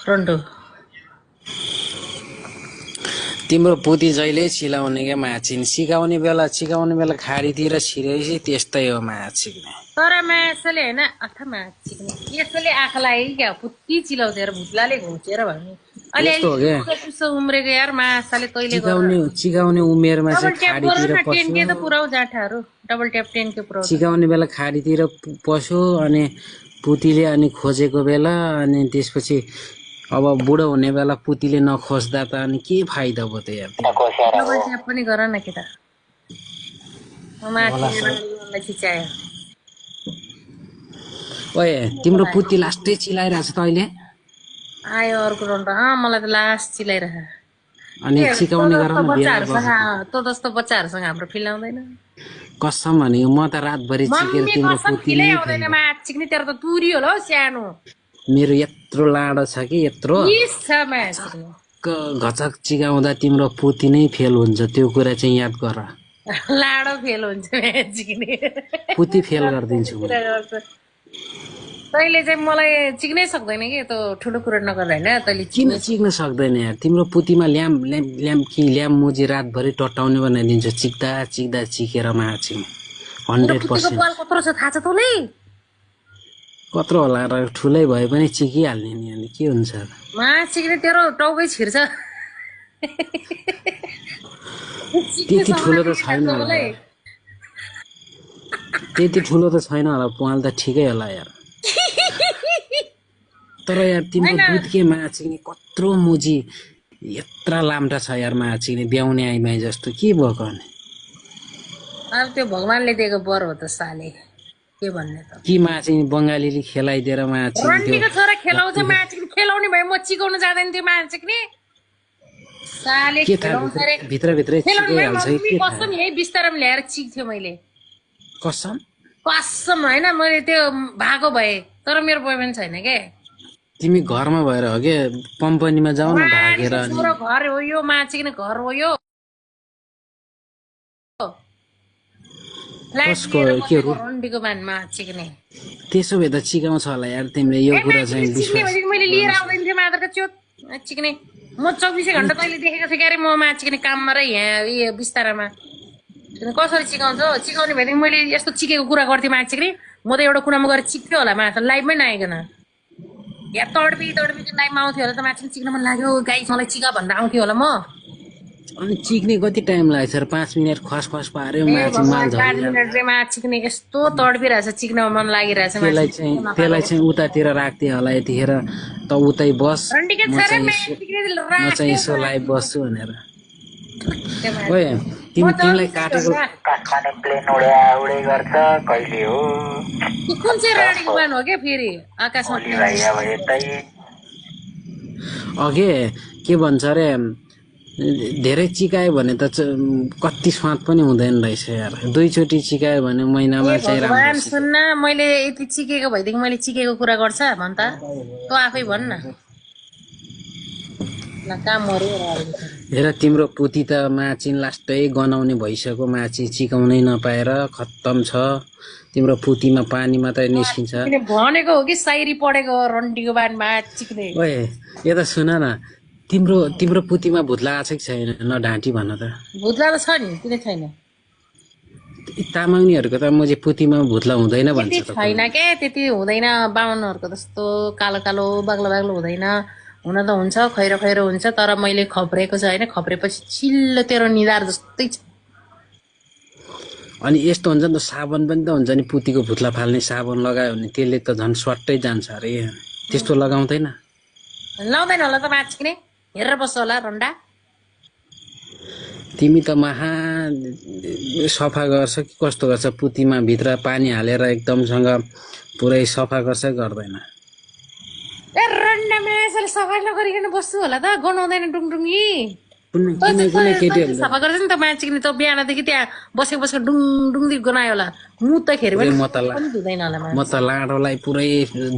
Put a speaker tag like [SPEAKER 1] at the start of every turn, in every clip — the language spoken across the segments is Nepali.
[SPEAKER 1] रन्डो
[SPEAKER 2] तिम्रो पुती जहिले चिलाउने क्या माछिन सिकाउने बेला खाडीतिर छिरेपछि त्यस्तै हो माछिने
[SPEAKER 1] तर मासले होइन अथ माछिक्ने यसले आँखालाई क्या पुत्ती चिलाउँथ्यो र भुत्लाले घुम्थ्यो र भन्ने
[SPEAKER 2] यस्तो हो क्या
[SPEAKER 1] पिसो उम्रेको यार मासाले तैले
[SPEAKER 2] चिकाउने उमेरमा
[SPEAKER 1] डबल
[SPEAKER 2] चाहिँ
[SPEAKER 1] ट्याप गर
[SPEAKER 2] खाडीतिर
[SPEAKER 1] न 10K
[SPEAKER 2] पस्यो
[SPEAKER 1] त पुराउ जाठाहरू डबल ट्याप 10K पुराउ
[SPEAKER 2] चिकाउने बेला खाडीतिर पस्यो अनि पुतीले अनि खोजेको बेला अनि त्यसपछि अब बुढो हुने बेला पुतीले नखोज्दा त अनि के फाइदा भयो त यार
[SPEAKER 1] डबल ट्याप पनि गर न केटा माथि खिचायो
[SPEAKER 2] ओए तिम्रो पुती लास्टै चिलाइरहेछ त अहिले
[SPEAKER 1] आयो अर्को रन्डो मलाई त लास्ट चिलाइरह
[SPEAKER 2] अनि चिकाउने गर न
[SPEAKER 1] तँ जस्तो बच्चाहरूसँग हाम्रो फिलाउँदैन
[SPEAKER 2] कसम भनेको म त रातभरि चिकेर तिम्रो पुती नै
[SPEAKER 1] आउँदैन माछिक्ने तेरो त तुरी होला हौ सानो
[SPEAKER 2] मेरो यत्रो लाडो छ कि यत्रो घचक चिकाउँदा तिम्रो पुती नै फेल हुन्छ त्यो कुरा चाहिँ याद गर
[SPEAKER 1] लाडो फेल हुन्छ चिक्ने
[SPEAKER 2] पुती फेल गरिदिन्छु
[SPEAKER 1] तैले चाहिँ मलाई चिक्नै सक्दैन कि त्यो ठुलो कुरा नगर होइन तैले
[SPEAKER 2] किन चिक्न सक्दैन यार तिम्रो पुतीमा ल्याम मुजी रातभरि टटाउने बनाइदिन्छ चिक्दा चिकेर माछिङ 100%
[SPEAKER 1] कत्रो छ थाहा छ तँलाई
[SPEAKER 2] कत्रो होला र ठुलै भए पनि चिकिहाल्ने नि अनि के हुन्छ
[SPEAKER 1] माछिक्ने तेरो टाउकै छिर्छ
[SPEAKER 2] त्यति ठुलो त छैन होला त्यति ठुलो त छैन होला पुवाल त ठिकै होला यार तर यार तिम्रो दुधके माछिने कत्रो मुजी यत्रा लाम्टा छ यार माछिने ब्याउने आइमाई जस्तो के भएको अनि
[SPEAKER 1] अब त्यो भगवानले दिएको बर हो त साले के भन्ने त
[SPEAKER 2] कि माछिने बङ्गालीले खेलाइदिएर माछिने
[SPEAKER 1] रन्डीको छोरा खेलाउँछ माछिने खेलाउने भए म चिकाउन जाँदैन थियो माछिने साले खेलाउँछ रे
[SPEAKER 2] भित्रभित्रै चिकाइहाल्छ
[SPEAKER 1] कसम यही बिस्तारमा ल्याएर चिक्थ्यो मैले
[SPEAKER 2] कसम
[SPEAKER 1] होइन मैले त्यो भएको भए तर मेरो बोयफ्रेन्ड छैन के
[SPEAKER 2] तिमी घरमा भएर हो के कम्पनीमा जाऊ न भागेर
[SPEAKER 1] घर हो यो माछिने घर हो यो रन्डीको बानमा चिक्ने
[SPEAKER 2] त्यसो भए त चिकाउँछ होला यार तिमीले यो कुरा चाहिँ विश्वास
[SPEAKER 1] मैले लिएर आउँदैन थिएँ मादरका चोट चिक्ने म 24 घण्टा तैँले देखेको थिएँ क्यारे म माछिक्ने काममा र यहाँ बिस्तारामा कसरी चिकाउँछ चिकाउने भएदेखि मैले यस्तो चिकेको कुरा गर्थेँ माछिक्ने म त एउटा कुरामा गएर चिक्थ्यो होला माछा लाइभमै नआइकन या तडपीको लाइभमा आउँथ्यो होला त माछा चिक्न मन लाग्यो गाई मलाई चिका भनेर आउँथ्यो होला म
[SPEAKER 2] अनि चिक्ने कति टाइम लाग्छ 5 मिनट खस पार्यो
[SPEAKER 1] चिक्ने यस्तो तडपिरहेछ चिक्न मन लागिरहेछ
[SPEAKER 2] त्यसलाई चाहिँ उतातिर राख्थे होला यतिखेर त उतै बस म चाहिँ यसो लाइभ बस्छु भनेर ओए तिमीलाई काटेको
[SPEAKER 3] प्लेन उडे गर्छ कहिले हो
[SPEAKER 1] कुन चाहिँ रानीको बान हो क्या फेरि आकाशमा
[SPEAKER 2] अघि के भन्छ अरे धेरै चिकायो भने त कति स्वाद पनि हुँदैन रहेछ यार 2 चोटि चिकायो भने महिनामा चाहिँ राम्रो
[SPEAKER 1] सुन्न मैले यति चिकेको भएदेखि मैले चिकेको कुरा गर्छ भन् त तँ आफै भन् न
[SPEAKER 2] हेर तिम्रो पुती त माछिन लास्टै गनाउने भइसक्यो माछी चिकाउनै नपाएर खत्तम छ तिम्रो पुतीमा पानी मात्रै निस्किन्छ
[SPEAKER 1] भनेको हो कि साइरी पढेको रन्डीको बानमा चिक्ने
[SPEAKER 2] ओए यता सुन न तिम्रो पुतीमा भुत्ला आछ कि छैन न ढाँटी भन त
[SPEAKER 1] भुत्ला त छ नि किन छैन
[SPEAKER 2] तामाङनीहरूको त म चाहिँ पुतीमा भुत्ला हुँदैन भन्छ
[SPEAKER 1] त छैन के त्यति हुँदैन बाहुनहरूको जस्तो कालो कालो बाग्लो हुँदैन हुन त हुन्छ खैरो हुन्छ तर मैले खप्रेको छ होइन खप्रेपछि चिल्लो तेरो निधार जस्तै छ
[SPEAKER 2] अनि यस्तो हुन्छ नि त साबुन पनि त हुन्छ नि पुतीको भुत्ला फाल्ने साबुन लगायो भने त्यसले त झन् स्वाट्टै जान्छ अरे त्यस्तो लगाउँदैन
[SPEAKER 1] लाउँदैन होला त माछिक्ने हेरेर बस्छ होला रन्डा
[SPEAKER 2] तिमी त महा सफा गर्छ कि कस्तो गर्छ पुतीमा भित्र पानी हालेर एकदमसँग पुरै सफा गर्छ गर्दैन
[SPEAKER 1] रन्डा माछाले सफा नगरिकन बस्छु होला त गनाउँदैन डुङडुङ्गी
[SPEAKER 2] कुनै केटीहरू
[SPEAKER 1] सफा गर्छ नि त माछिक्ने त बिहानदेखि त्यहाँ बसेको डुङडुङदी गनायो होला मुत्दाखेरि पनि धुँदैन होला
[SPEAKER 2] म त लाडोलाई पुरै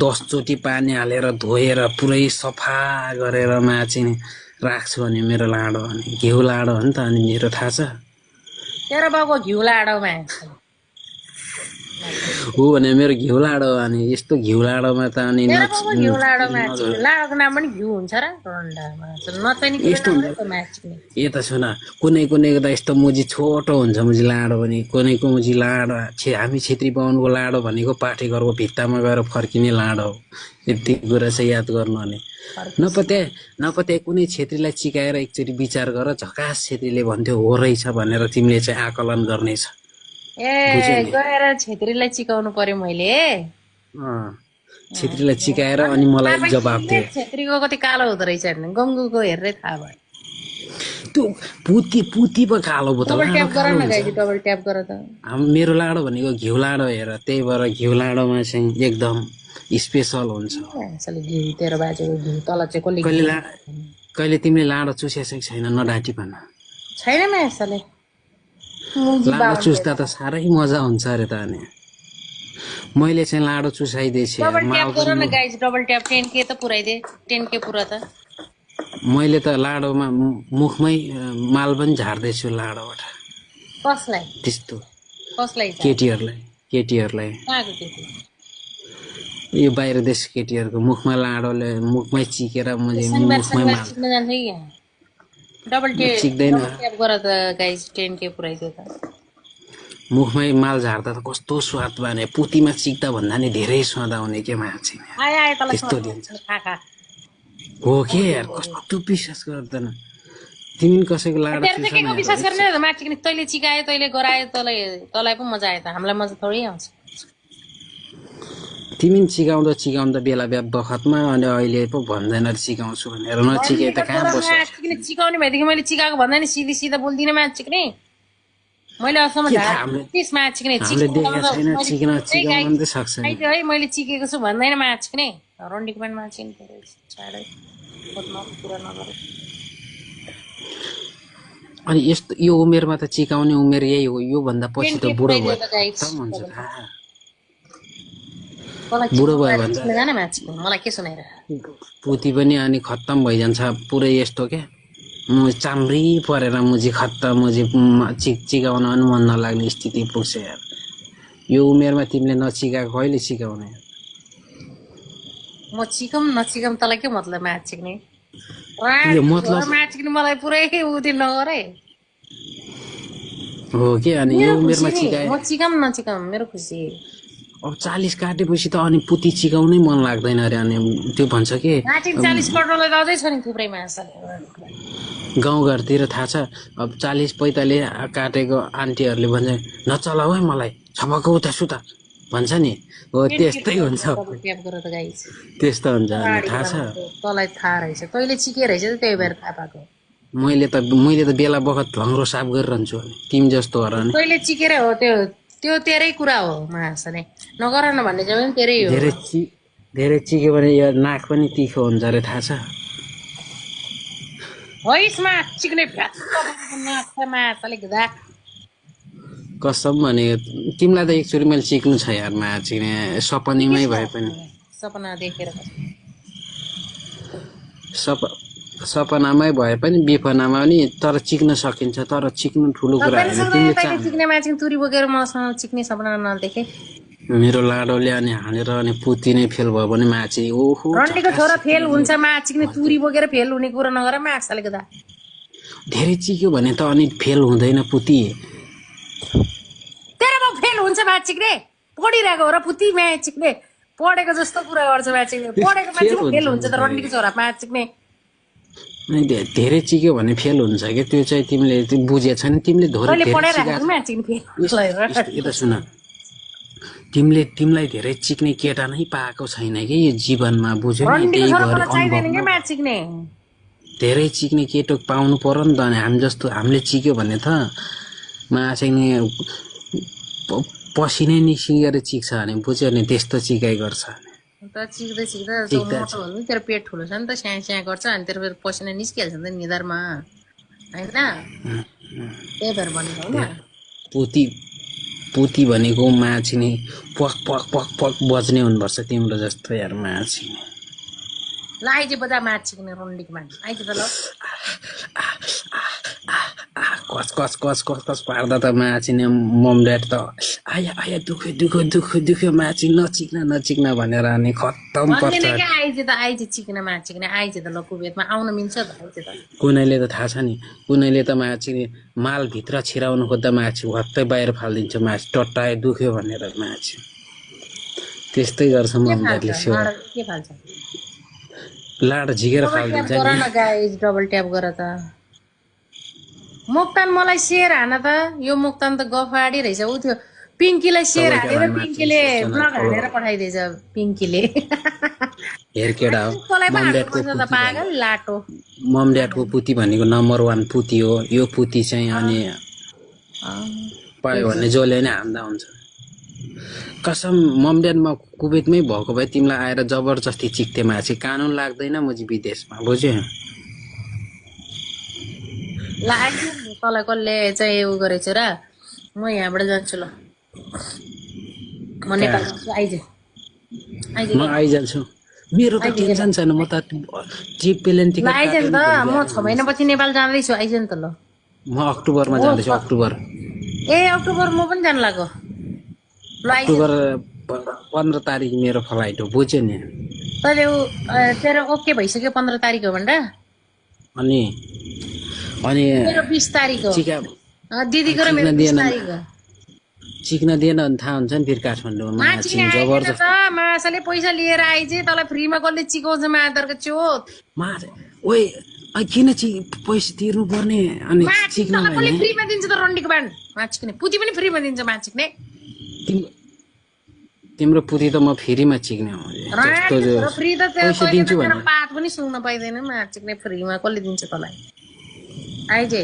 [SPEAKER 2] 10 चोटि पानी हालेर धोएर पुरै सफा गरेर माछिने राख्छु अनि मेरो लाडो अनि घिउ लाडो हो नि त अनि मेरो थाहा छ
[SPEAKER 1] तेरो बाबुको घिउ लाडोमा
[SPEAKER 2] हो भने मेरो घिउ लाडो अनि यस्तो घिउ लाडोमा त अनि
[SPEAKER 1] मेरो बाबु घिउ लाडो म्याच चिक्ने लाडोको नाम पनि घिउ हुन्छ र रन्डामा नचाहिने
[SPEAKER 2] यस्तो
[SPEAKER 1] कुरो
[SPEAKER 2] हुन्छ।
[SPEAKER 1] म्याच चिक्ने
[SPEAKER 2] यता सुन कुनैको त यस्तो मुजी छोटो हुन्छ मुजी लाडो पनि कुनैको मुजी लाडो हामी छेत्री बाहुनको लाडो भनेको पाठेघरको भित्तामा गएर फर्किने लाडो हो। यति कुरा चाहिँ याद गर्नु भने नपत्या कुनै छेत्रीलाई चिकाएर एकचोटि विचार गर झकास छेत्रीले भन्थ्यो हो रहेछ भनेर तिमीले चाहिँ आकलन गर्नेछ।
[SPEAKER 1] ए गएर छेत्रीलाई चिकाउनु पर्यो मैले
[SPEAKER 2] छेत्रीलाई चिकाएर अनि मलाई जवाब दियो।
[SPEAKER 1] छेत्रीको कति कालो हुँदो रहेछ भने गङ्गुको हेरेरै थाहा भयो।
[SPEAKER 2] त्यो पुती पो कालो भयो त
[SPEAKER 1] डबल ट्याप गर न गाइज डबल ट्याप गर त।
[SPEAKER 2] मेरो लाडो भनेको घिउ लाडो हेर त्यही भएर घिउ लाडोमा चाहिँ एकदम स्पेसल हुन्छ।
[SPEAKER 1] यसले घिउ तेरो बाजेको घिउ तल चाहिँ कसले
[SPEAKER 2] कहिले तिमीले लाडो चुसेको छैन नडाँटी भन।
[SPEAKER 1] छैन म यसले
[SPEAKER 2] लाडो चुस्दा त साह्रै मजा हुन्छ अरे त अनि मैले चाहिँ लाडो चुसाइदिएछु।
[SPEAKER 1] डबल ट्याप गर न गाइज डबल ट्याप 10K त पुराइदे 10K पुरा त।
[SPEAKER 2] मैले त लाडोमा मुखमै माल पनि झार्दैछु लाडोबाट।
[SPEAKER 1] कसलाई
[SPEAKER 2] त्यस्तो
[SPEAKER 1] कसलाई
[SPEAKER 2] केटीहरूलाई
[SPEAKER 1] कहाँको केटी
[SPEAKER 2] यो बाहिर देश केटीहरूको मुखमा लाडोले मुखमै चिकेर मुखमै माल
[SPEAKER 1] चिक्न जान्छ कि डबल
[SPEAKER 2] चिक्दैन।
[SPEAKER 1] ट्याप गर त गाइज 10K पुराइदियो त।
[SPEAKER 2] मुखमै माल झार्दा त कस्तो स्वाद भने पुतीमा चिक्दा भन्दा नि धेरै स्वाद आउने के मान्छे
[SPEAKER 1] आए तँलाई
[SPEAKER 2] त्यस्तो दिन्छ।
[SPEAKER 1] खा
[SPEAKER 2] हो के यार कस्तो विश्वास गर्दैन तिमी कसैको लाडो
[SPEAKER 1] के विश्वास गर्ने माथि किन तैँले चिकायो तैँले गरायो तँलाई पो मजा आयो त हामीलाई मजा थोरै आउँछ।
[SPEAKER 2] तिमी चिकाउँदा बेला बखतमा अनि अहिले पो भन्दैन चिकाउँछु भनेर नचिके त कहाँ बस्छ।
[SPEAKER 1] चिकाउने भएदेखि मैले चिकाएको भन्दा नि सिधा बोल्दिनँ म्याच चिक्ने मैले अहिलेसम्म म्याच चिक्ने है मैले चिकेको छु भन्दैन म्याच चिक्ने रन्डीको पनि म्याच चिक्ने
[SPEAKER 2] अनि यस्तो यो उमेरमा त चिकाउने उमेर यही हो। यो भन्दा पछि त बुढो भयो बुढो भयो भने
[SPEAKER 1] मलाई के सुनाएर
[SPEAKER 2] पुती पनि अनि खत्तम भइजान्छ पुरै यस्तो क्या म चाम्री परेर मुजी खत्तम मुजी चिकाउन पनि मन नलाग्ने स्थिति पुग्छ यार। यो उमेरमा तिमीले नचिकाएको कहिले चिकाउने।
[SPEAKER 1] म चिकम नचिकम तँलाई के मतलब म्याच चिक्ने
[SPEAKER 2] मतलब
[SPEAKER 1] म्याच चिक्ने मलाई पुरै उति नगर है
[SPEAKER 2] हो कि अनि यो उमेरमा चिकाए
[SPEAKER 1] म चिकम नचिकम मेरो खुसी।
[SPEAKER 2] अब 40 काटेपछि त अनि पुती चिकाउनै मन लाग्दैन अरे अनि त्यो भन्छ के
[SPEAKER 1] 40 कट्नलाई अझै छ नि थुप्रै माछाले
[SPEAKER 2] गाउँघरतिर थाहा छ अब 40-45 काटेको आन्टीहरूले भन्छ नचलाऊ है मलाई छपक्क उता सुता भन्छ नि हो त्यस्तै हुन्छ त्यस्तो हुन्छ थाहा छ
[SPEAKER 1] तँलाई थाहा रहेछ तैँले चिके रहेछ त्यही भएर थाहा पाएको।
[SPEAKER 2] मैले त बेला बखत भङ्रो साफ गरिरहन्छु अनि तिमी जस्तो हो र नि
[SPEAKER 1] तैँले चिकेर हो त्यो तेरै कुरा हो माछाले नगर न भन्ने चाहिँ पनि तेरै हो।
[SPEAKER 2] धेरै चिक्यो भने यो नाक पनि तिखो हुन्छ अरे थाहा छ।
[SPEAKER 1] हैसमा चिक्ने माछाले घुदा
[SPEAKER 2] कसम भने तिमीलाई त एकचोटि मैले चिक्नु छ यार माछा चिक्ने सपनीमै भए पनि
[SPEAKER 1] सपना देखेर
[SPEAKER 2] सपनामै भए पनि विपनामा पनि तर चिक्न सकिन्छ तर चिक्नु ठुलो कुरा होइन। तिमीले
[SPEAKER 1] चिक्ने माछा तुरी बोकेर मसँग चिक्ने सपना नदेखे
[SPEAKER 2] मेरो लाडोले अनि हानेर अनि पुती नै फेल भयो भने माछी ओहो
[SPEAKER 1] रन्डीको छोरा फेल हुन्छ माछा चिक्ने तुरी बोकेर फेल हुने कुरा नगर माछाले गर्दा
[SPEAKER 2] धेरै चिक्यो भने त अनि फेल हुँदैन पुती
[SPEAKER 1] तेरोमा फेल हुन्छ माछा चिक्ने पढिरहेको हो र पुती म्याच चिक्ने पढेको जस्तो कुरा गर्छ म्याच चिक्ने पढेको मान्छे फेल हुन्छ त रन्डीको छोरा म्याच चिक्ने
[SPEAKER 2] धेरै चिक्यो भने फेल हुन्छ कि त्यो चाहिँ तिमीले बुझेछ नि तिमीले यता सुन तिमीलाई धेरै चिक्ने केटा नै पाएको छैन कि यो जीवनमा बुझ्यो नि त्यही
[SPEAKER 1] चिक्ने
[SPEAKER 2] धेरै चिक्ने केटो पाउनु पर्यो नि त अनि हामी जस्तो हामीले चिक्यो भने त माछिक्ने पसिनै निस्किएर चिक्छ भने बुझ्यो नि त्यस्तो चिकाइ गर्छ
[SPEAKER 1] चिक्दा तेरो पेट ठुलो छ नि त स्या गर्छ अनि तेरो पसिना निस्किहाल्छ नि त निधारमा होइन त्यही भएर भनेको
[SPEAKER 2] पुती भनेको माछी नै पक पक पक पक बज्ने हुनुपर्छ तिम्रो जस्तो यार माछी
[SPEAKER 1] ल आइज बजा माछ चिक्ने रन्डीको मान्छे आइज त ल
[SPEAKER 2] कच कच कच कच कच पार्दा त माछी नै मम ड्याड त आया आया दुख्यो दुख्यो दुख्यो दुख्यो माछी नचिक्न भनेर अनि खत्तम पर्छ
[SPEAKER 1] भन्दैन क्या आइज चिक्न माचिक्ने आइज त ल कुवेतमा आउन मिल्छ त आइज त
[SPEAKER 2] कुनैले त थाहा छ नि कुनैले त माछी मालभित्र छिराउनु खोज्दा माछी भत्तै बाहिर फालिदिन्छ माछी टट्टाए दुख्यो भनेर माछी त्यस्तै गर्छ ममताले सेवा
[SPEAKER 1] के फाल्छ
[SPEAKER 2] लाड झिकेर फालिदिन्छ
[SPEAKER 1] गर न गाइज डबल ट्याप गर त मोक्तान मलाई शेयर हान त यो मोक्तान त गफाडी रहेछ उ त्यो पिङ्कीलाई शेयर हालेर पिङ्कीले ब्लग हालेर पठाइदिएछ पिङ्कीले
[SPEAKER 2] हेर केडा हो
[SPEAKER 1] तँलाई पो हाल्नुपर्छ त पागल लाटो
[SPEAKER 2] मम ड्याडको पुती भनेको नम्बर 1 पुती हो यो पुती चाहिँ अनि पायो भने जसले नै हान्दा हुन्छ कसम मम ड्याडमा कुवेतमै भएको भए तिमीलाई आएर जबरजस्ती चिक्थे माछी कानुन लाग्दैन म चाहिँ विदेशमा बुझ्यो
[SPEAKER 1] ल आइज तँलाई कसले चाहिँ उ गरेछ र म यहाँबाट जान्छु ल म नेपाल जान्छु आइज
[SPEAKER 2] म आइजान्छु मेरो त टेन्सन छैन म त जिप प्लेन टिकट
[SPEAKER 1] आइज नि त म 6 महिनापछि नेपाल जाँदैछु आइज नि त ल
[SPEAKER 2] म अक्टोबरमा जाँदैछु अक्टोबर
[SPEAKER 1] ए अक्टोबर म पनि जान लाग्यो ल आइज
[SPEAKER 2] अक्टोबर 15 तारिक मेरो फ्लाइट हो बुझ्यो नि
[SPEAKER 1] तैले तेरो ओके भइसक्यो 15 तारिक हो भन्दा
[SPEAKER 2] अनि
[SPEAKER 1] मेरो 20 तारिक हो
[SPEAKER 2] चिका
[SPEAKER 1] दिदीको र मेरो 20 तारिक हो
[SPEAKER 2] चिक्न दिएन भने थाहा हुन्छ नि फेरि काठमाडौँमा माछी जबरजस्त
[SPEAKER 1] माछाले पैसा लिएर आइज तँलाई फ्रीमा कसले चिकाउँछ मादरको चोत
[SPEAKER 2] माछा ओइ किन पैसा तिर्नु पर्ने अनि चिक्न
[SPEAKER 1] कसले फ्रीमा दिन्छ त रन्डीको बाण माछिक्ने पुती पनि फ्रीमा दिन्छ माछिक्ने
[SPEAKER 2] तिम्रो पुती त म फ्रीमा चिक्ने हो
[SPEAKER 1] फ्री त
[SPEAKER 2] पैसा दिन्छु भने
[SPEAKER 1] पात पनि सुन्न पाइँदैन माछिक्ने फ्रीमा कसले दिन्छ तँलाई आइज